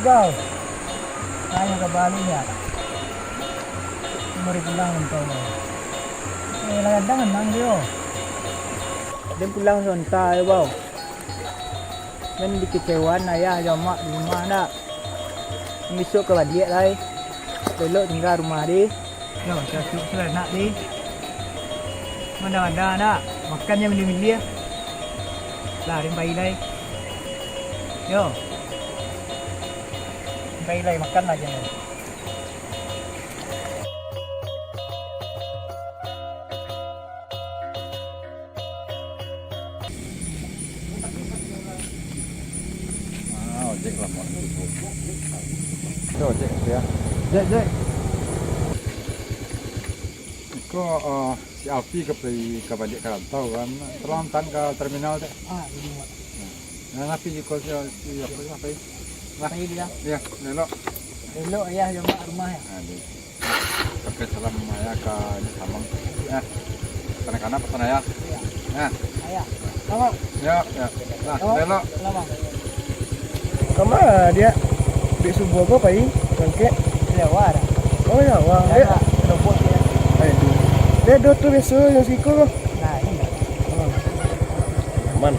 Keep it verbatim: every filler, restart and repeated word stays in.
Kau, tanyo ka baliak. Baru pulang nonton. Eh, lah kadang anang dio. Dia pulang sontak yo, Bau. Jan dikecewakan ayah jo amak di rumah ndak. Bisuak ka baliak lai. Elok tingga rumah di. Yo, cacok tu anak di. Mada-mada ndak. Makan jan miliah-miliah. Lah, rin pai lai. Yo. Pai lai, makan lah jan. Ah, ojek lah, Mon. Itu ojek, ya. Jek, jek. Iko, eh, si Alfi ka pai, ka baliak ka rantau kan. Tolong antaan ka terminal, Cek. Ah, ini, Mon. Nah, tapi iko si, si apa, apa ini? Lah. Pai dia. Iya, elok. Elok, ayah, jo amak rumah, ya. Aduh. Pakai salam ayah ka Nyi Samang. Ya. Kanak-kanak pesan ayah. Iya. Ya. Ayah. Salam. Ya, ya. Nah, elok. Salam. Kama dia? Dek subuah ko pai mangkek? Di Jawa dah. Oh, Jawa. Dah, dia. Dah, dah bos dia. Aduh. Dia do tu biaso yang siko ko. Nah, ini. Oh. Aman.